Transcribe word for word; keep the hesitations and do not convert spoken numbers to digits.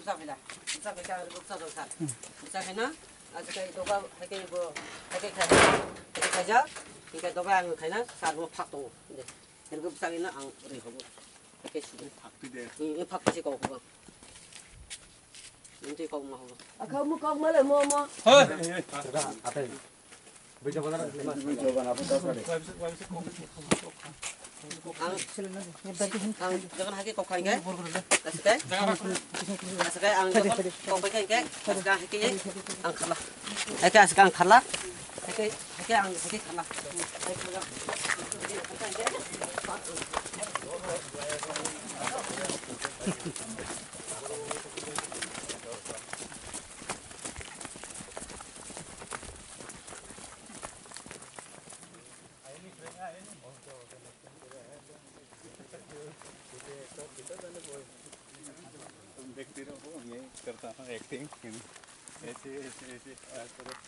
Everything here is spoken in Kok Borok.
Bwsa khaina, bwsa khaina, ang bwsa jok kha. Bwsa khaina, aswk khe doga, hai khe bo, hai khe khai, hai khe khaijak, hinkhe doga ang khaina, sar bo phak tongo. De, hirgo bwsa khaina ang ri hobo. Hai khe si. Phak twi de. Hmm, phak twi si kok hobo. Nung twi kok ma hobo. Akha mu kok ma le mo mo. Hey! Ang, ang, jogon hake kok khainge, aswk khe, aswk khe ang jogon kok khainge, aswk khe hake, ang kharla. Hake aswk khe ang kharla. Hake, hake ang, hake kharla. तुम देखते रहो, मैं करता हूँ एक्टिंग। ऐसे, ऐसे, ऐसे, ऐसे करो।